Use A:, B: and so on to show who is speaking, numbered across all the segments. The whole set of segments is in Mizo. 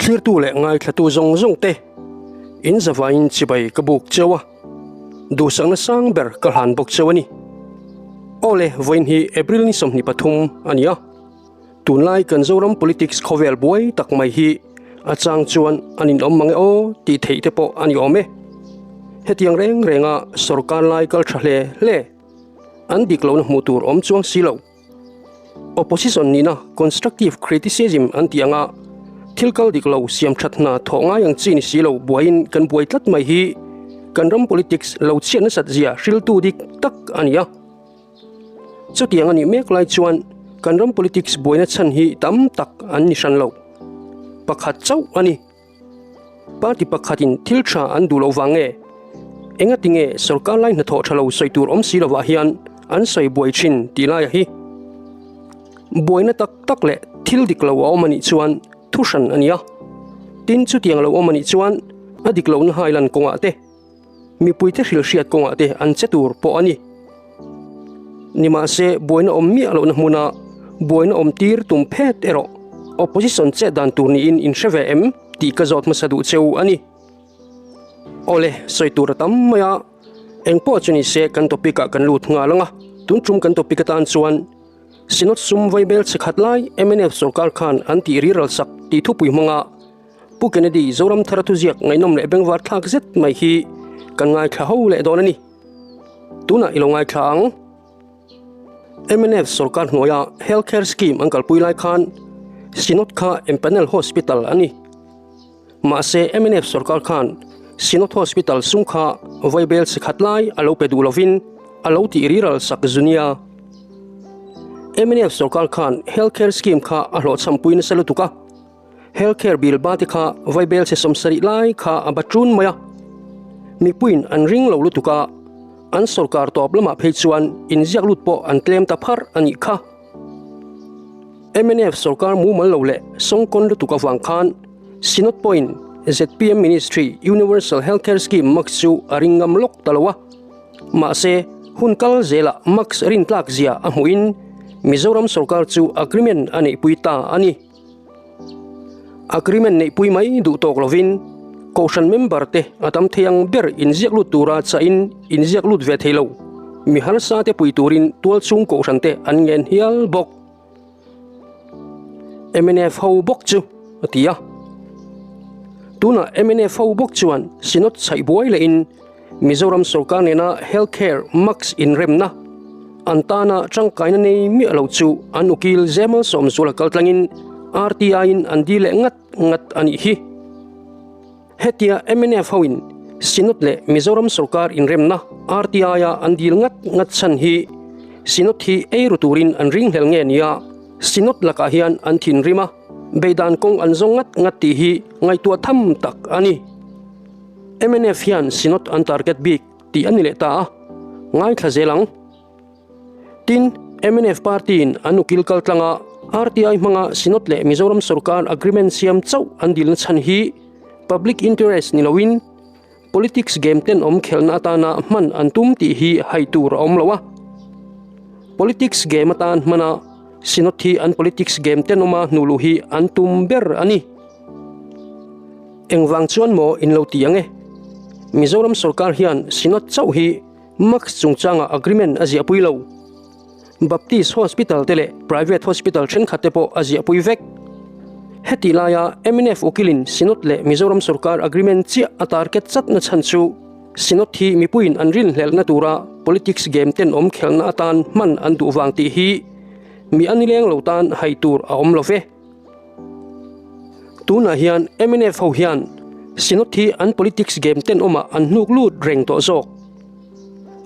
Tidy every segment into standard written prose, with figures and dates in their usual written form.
A: Thlirtu leh ngaithlatu zawng zawng te in zavaiin chibai ka buk cheu a, duhsakna sang ber ka hlan bawk cheu a ni. Awle, vawiin hi April ni 23 a ni a, tunlai kan Zoram politics khawvel buai tak mai hi a chang chuan an inawm mang e aw tih theih te pawh a ni awm e. Hetiang reng renga sorkar lai kal tha hle hle an dik lohna hmuh tur awm chuang si lo. Opposition nihna constructive criticism an tih anga thil kal dik lo siam that hna thawh ngai ang chi ni si lo buaiin kan buai tlat mai hi kan ram politics lo chhiat nasat zia hriltu dik tak a ni a. Chutiang a nih mek lai chuan kan ram politics buaina chhan hi tam tak an ni hran lo. Pakhat chauh a ni. Party pakhatin thil tha an duh loh vang nge? Engati nge sorkar lai hnathawh tha lo sawi tur awm si lovah hian an sawi buai thin tih laia hi? Buaina tak tak leh thil dik lo a awm a nih chuan thu hran a ni a. Tin, chutiang lo awm a nih chuan a dik lohna hailan kawngah te, mipuite hrilhhriat kawngah te an che tur pawh a ni. Nimahse, buaina awm miah lohna hmuna buaina awm tir tum phet erawh opposition chet dan tur niin in hre ve em tih ka zawt hmasa duh cheu a ni. Awle, sawi tur a tam mai a, engpawh chu ni se kan topic ah kan lut nghal ang a, tun tum kan topic atan chuan Synod sum vaibel chhe khat lai mnf sorkar khan an tih riral sak tih thupui hmanga Pu Kennedy Zoramthara thuziak ngaihnawm leh bengvar thlak zet mai hi kan ngaithla ho leh dawn a ni. Tunah i lo ngaithla ang. Mnf sorkar hnuaia Health Care Scheme an kalpui lai khan Synod kha Empanel Hospital a ni. Mahse mnf sorkar khan Synod Hospital sum kha vaibel chhe khat lai a lo pe duh lovin a lo tih riral sak zu nia. Mnf sorkar khan Health Care Scheme kha a hlawhchhampui nasa lutuk a. Health care bill ba te kha vaibel chhe 70 lai kha a ba ṭun mai a, mipuiin an ring lo lutuk a, an sorkar tawp lamah phei chuan inziak lut pawh an tlem ta pharh a nih kha. Mnf sorkar mumal lo leh sawngkawn lutuk avang khan Synod pawhin zpm Ministry Universal Health Care Scheme max chu a ring ngam lawk ta lo a, mahse hun kal zelah max rintlak zia a hmuhin Mizoram sorkar chu agreement a neihpui ta a ni. Agreement neihpui mai duh tawk lovin Kohhran member te a tam thei ang ber inziak lut tura chahin inziak lut ve thei lo. Mi harsa te pui turin tualchhung Kohhran te an ngen hial bawk. Mnf ho bawk chu a ti a. Tunah mnf ho bawk chuan Synod chhaih buai lehin Mizoram sorkar nena Health Care Max inremna an tana tangkaina nei miah lo chu an ukil Zemal Sawmzuala kaltlangin RTI-in an dil leh ngat ngat a nih hi. Hetia mnf hoin Synod leh Mizoram sorkar inremna RTI-a an dil ngat ngat chhan hi Synod hi ei ru turin an ringhlel nge nia Synod lakah hian an thinrim a, beidan kawng an zawng ngat ngat tih hi ngaihtuah tham tak a ni. Mnf hian Synod an target bik tih a ni leh ta a, ngaithla zel ang. Tin, mnf party-in an ukil kal tlang a, RTI hmanga Synod leh Mizoram sorkar agreement siam chauh an dilna chhan hi public interest ni loin politics game tenawm khelhna atana hman an tum tih hi hai tur a awm lo a. Politics game atan hmana Synod hi an politics game tenawma hnuhluh hi an tum ber a ni. Engvang chuan maw in lo ti ang e? Mizoram sorkar hian Synod chauh hi Max chungchanga agreement a ziahpui lo. Baptist Hospital te leh Private Hospital thenkhat te pawh a ziahpui vek. Heti laia mnf ukilin Synod leh Mizoram sorkar agreement chiah a target chatna chhan chu Synod hi mipuiin an rinhlelhna tura politics game tenawm khelhna atan hman an duh vang tih hi mi a nileng lo tan hai tur a awm lo ve. Tunah hian mnf ho hian Synod hi an politics game tenawmah an hnuk lut reng tawh zawk.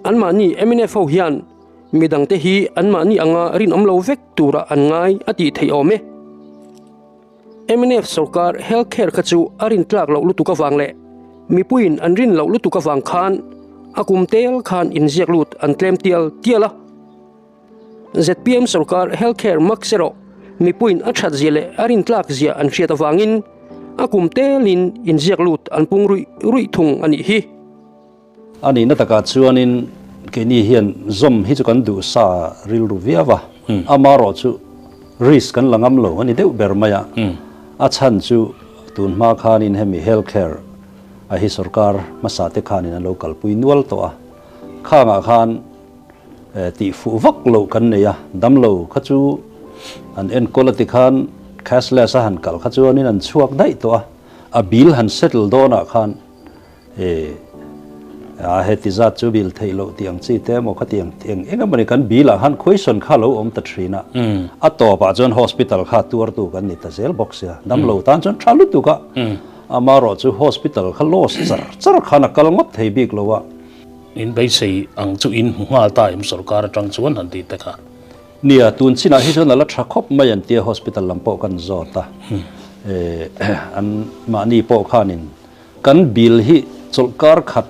A: Anmahni mnf ho hian midangte hi anmahni anga rinawm lo vek turah an ngai a tih theih awm e. Mnf sorkar health care kha chu a rintlak loh lutuk avang leh mipuiin an rin loh lutuk avang khan a kum tel khan inziak lut an tlem tial tial a. Zpm sorkar health care max erawh mipuiin a that zia leh a rintlak zia an hriat avangin a kum telin inziak lut an pung ruih ruih thung a nih hi.
B: A nihna takah chuanin keini hian zawm hi chu kan duh sa rilru viau a, amaherawh chu risk kan la ngam lo a ni deuh ber mai a, a chhan chu. Tun hma khanin hemi health care a hi sorkar hmasa te khanin an lo kalpui nual tawh a, khangah khan tih fuh vak loh kan nei a, damlo kha chu an enkawl a ti khan cashless a han kal kha chuanin an chhuak daih tawh a, a bill han settle dawnah khan A heti zat chu bill theih loh tih ang chi te emaw khati ang eng eng emawni kan bill ah khan question kha lo awm ta thin a, a tawpah chuan hospital kha tuartu kan ni ta zel bawk sia, damlo tan chuan tha lutuk a, amaherawh chu hospital kha loss char char khan a kal ngawt thei bik lo a.
C: In beisei ang chu in hmu nghal ta em sorkar atang chuan han tih te kha.
B: Nia, tun chinah hi chuan a la tha khawp mai an tia hospital lam pawh kan zawt a, an mahni pawh khanin Kan bill hi chawlhkar khat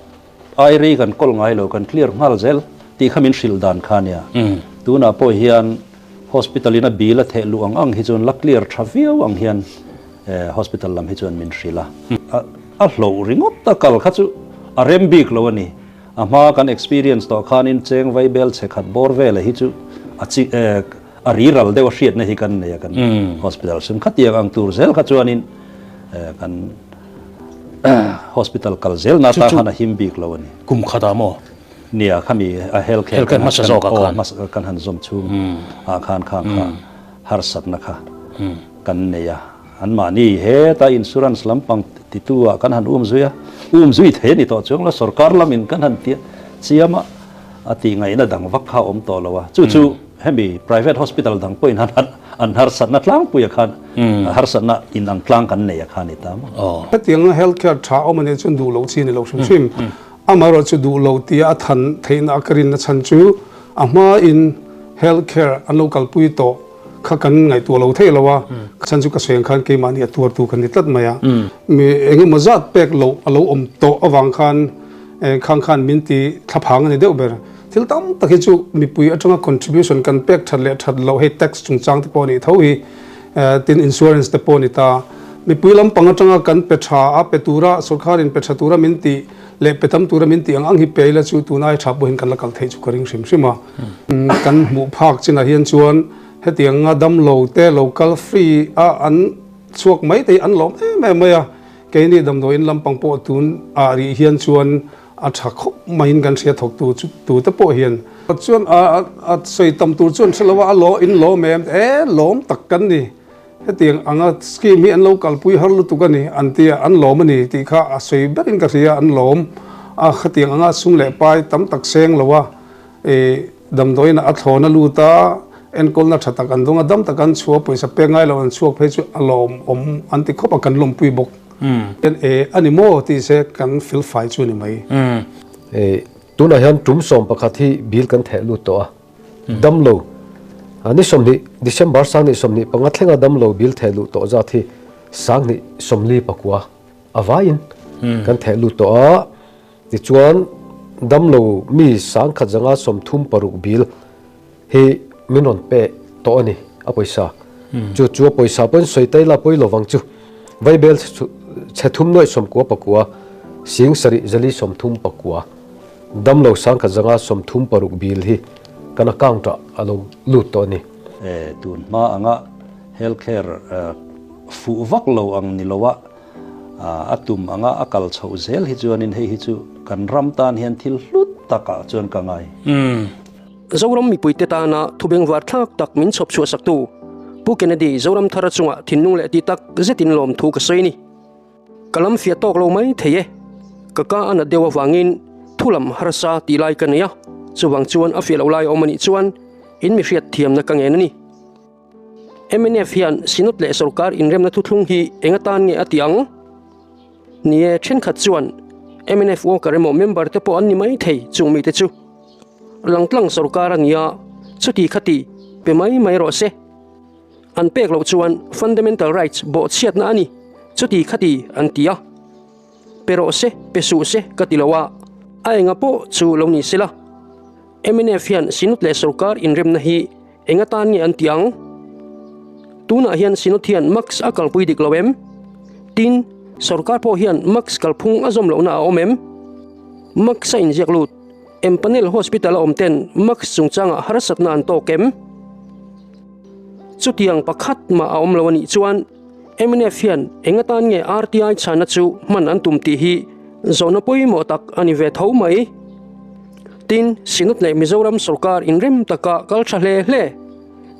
B: ai rei kan kawl ngai lo, kan clear nghal zel tih kha min hrilh dan kha nia. Tunah pawh hian hospital in a bill a theh luh ang ang hi chuan la clear tha viau ang hian hospital lam hi chuan min hrilh a. A hloh ringawt a kal kha chu a rem bik lo a ni. A hma kan experience tawh khanin cheng vai bel chhe khat bawr vela hi chu a chi a riral deuh a hriatna hi kan nei a kan hospital sum khatiang ang tur zel kha chuanin kan Hospital kal zel na ta khan a him bik lo a ni.
C: Kum khat ah maw?
B: Nia, khami a health care
C: Health care hmasa zawk ah khan.
B: Kan han zawm chhung ah khan khang kha harsatna kha kan nei a. An mahni heta insurance lampang titu ah kan han um zui a, um zui thei a ni tawh chuang lo, sorkar lamin kan han ti chiam a, a tih ngaihna dang vak kha a awm tawh lo a. Chu chu Hemi private hospital dang pawhin han an harsatna tlangpuia khan harsatna in ang tlang kan nei a kha ni ta
D: maw? Hetianga health care tha awm a nih chuan duh loh chi a ni lo hrim hrim. Amaherawh chu duh lo tia a than theihna a ka rinna chhan chu a hmain health care an lo kalpui tawh kha kan ngaihtuah lo theih lo a, chhan chu ka sawi ang khan keimahni a tuartu kan ni tlat mai a. Mi engemaw zat pek loh a lo awm tawh avang khan khang khan min ti thlaphang a ni deuh ber. Thil tam tak hi chu mipui atanga contribution kan pek that leh that loh hei tax chungchang te pawh a nih tho hi, tin insurance te pawh a ni ta. Mipui lampang atanga kan pe tha a, pe tura sorkharin pe tha tura min tih leh pe tam tura min tih ang ang hi pe ila chu tun ai tha pawhin kan la kal theih chu ka ring hrim hrim a. Kan hmuh phak chinah hian chuan hetianga damlo te lo kal free a an chhuak mai te hi an lawm em em mai a, keini damdawiin lampang pawh tun ah rih hian chuan A tha khawp maiin kan hria thawk tu chu tu te pawh hian. Chuan a a sawi tam tur chuan hre lo a, a law in lawm em e lawm tak kan ni. Hetiang anga scheme hi an lo kalpui har lutuk a ni an ti a, an lawm a ni tih kha a sawi berin ka hria an lawm a, khatiang anga sum leh pai tam tak seng lo a i damdawiin a thlawn a lut a, enkawlna tha tak an dawng a, dam tak an chhuah pawisa pek ngai lo an chhuak phei chu a lawm awm an ti khawp a kan lawmpui bawk. Kan e a ni maw tih se kan fel fai chu a ni mai.
E: E, tunah hian tum 11 hi bill kan theh lut tawh a, damlo ni 20 December 2025 thlenga damlo bill theh luh tawh zat hi 2049 a vaiin kan theh lut tawh a, tichuan damlo mi 1136 bill hi min rawn pe tawh a ni a pawisa chu chu a pawisa pawhin sawi tai la pawi lovang chu vaibel chhe thum nuaih 99 7439 damlo 1136 bil hi kan account ah a lo lut tawh a ni.
B: E tun hma anga health care fuh vak lo ang ni lo a a tum anga a kal chhoh zel hi chuanin hei hi chu kan ram tan hian thil hlut takah chuan ka ngai.
A: Zoram mipuite tana thubengvar thlak tak min chhawp chhuah saktu Pu Kennedy Zoramthara chungah thinlung leh ti tak zetin lawmthu ka sawi a ni. Ka lam fiah tawk lo mai thei e. Ka ka a nat deuh avangin thu lam harsa tih lai ka nei a, chuvang chuan a fiah loh lai a awm a nih chuan in mi hriat thiamna ka ngen a ni. Mnf hian Synod leh sorkar inremna thuthlung hi eng atan nge a ti ang? Ni e, thenkhat chuan mnf worker emaw member te pawh an ni mai thei chung mite chu. Langtlang sorkar a nia, chuti khati pe mai mai rawh se. An pek loh chuan fundamental rights bawhchhiatna a ni, chuti khati an ti a. Pe rawh se, pe suh se ka ti lo a, a enga pawh chu lo ni sela. Mnf hian Synod leh sorkar inremna hi Eng atan nge an tih ang? Tunah hian Synod hian Max a kalpui dik lo em? Tin, sorkar pawh hian Max kalphung a zawm lohna a awm em? Max a inziak lut. Empanel Hospital a awm ten Max chungchangah harsatna an tawk em? Chutiang pakhat mah a awm lo a nih chuan. Mnf hian eng atan nge RTI chhana chu hman an tum tih hi zawhna pawimawh tak a ni ve tho mai. Tin, Synod leh Mizoram sorkar inrem taka kal tha hle hle.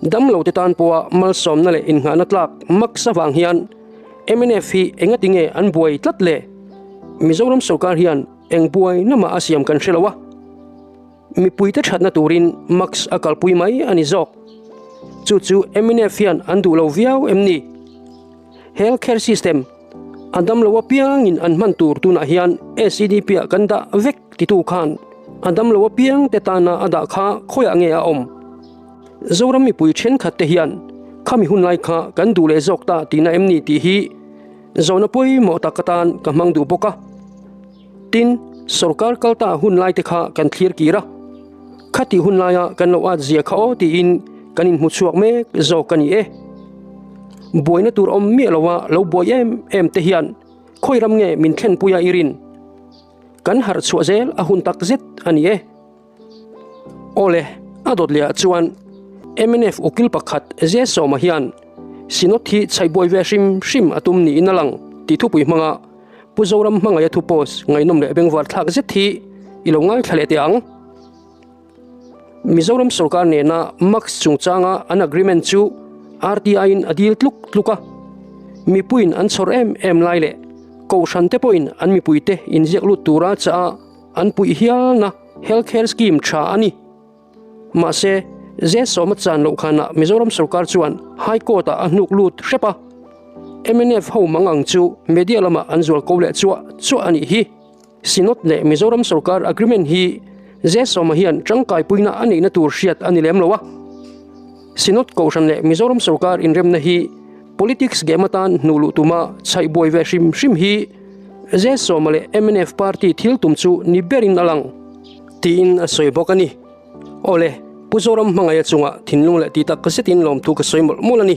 A: Damlo te tan pawha malsawmna leh innghahna tlak max avang hian mnf hi engati nge an buai tlat le? Mizoram sorkar hian eng buai na mah a siam kan hre lo a. Mipuite thatna turin max a kalpui mai a ni zawk. Chu chu mnf hian an duh lo viau em ni? Health care system a damlo apiangin an hman tur tunah hian SEDP ah kan dah vek titu khan a damlo apiang te tana a dah kha khawiah nge a awm? Zoram mipui thenkhat te hian khami hun lai kha kan duh leh zawk ta tihna em ni tih hi zawhna pawimawh tak atan ka hmang duh bawk a. Tin, sorkar kal ta hun lai te kha kan thlir kir a, khatih hun laia kan lo at zia kha aw tiin kan inhmu chhuak mek zawk a ni e. Buaina tur awm miah loa lo buai em em te hian khawi ram nge min thlenpuia i rin? Kan harh chhuah zel a hun tak zet a ni e. Awle, a dawt lehah chuan mnf ukil pakhat J Sawma hian Synod hi chhaihbuai ve hrim hrim a tum niin a lang tih thupui hmanga Pu Zoram Hmangaih-a thu post ngaihnawm leh bengvar thlak zet hi i lo ngaithla leh teh ang. Mizoram sorkar nena Max chungchanga an agreement chu RTI-in a dil tluk tluk a, mipuiin an chhawr em em lai leh kohhran te pawhin an mipuite inziak lut tura chah a an puih hialna Health Care Scheme tha a ni. Mahse, J Sawma chan loh khanah Mizoram sorkar chuan High Court-ah a hnuk lut hrep a. Mnf ho mang ang chu media lamah an zual ko leh chuah chuah a nih hi. Synod leh Mizoram sorkar agreement hi J Sawma hian tangkaipuina a neihna tur hriat a ni lem lo a. Synod Kohhran leh Mizoram sorkar inremna hi politics game atan hnuh luh tuma chhaih buai ve hrim hrim hi J Sawma leh mnf party thil tum chu ni berin a lang tiin a sawi bawk a ni. Awle, Pu Zoram Hmangaih a chungah thinlung leh ti tak zetin lawmthu ka sawi mawlh mawlh a ni.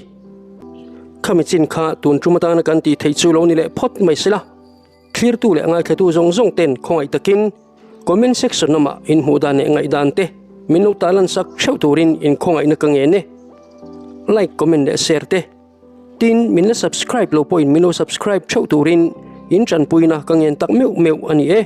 A: Khami chin kha tun tum atana kan tih theih chu lo ni leh phawt mai sela. Thlirtu leh ngaithlatu zawng zawng ten khawngaih takin comment section lamah inhmuh dan leh ngaihdan te min lo tarlan sak theuh turin inkhawngaihna ka ngen e. Like, comment leh share te. Tin, min la subscribe lo pawhin min lo subscribe theuh turin in tanpuina ka ngen tak meuh meuh a ni e.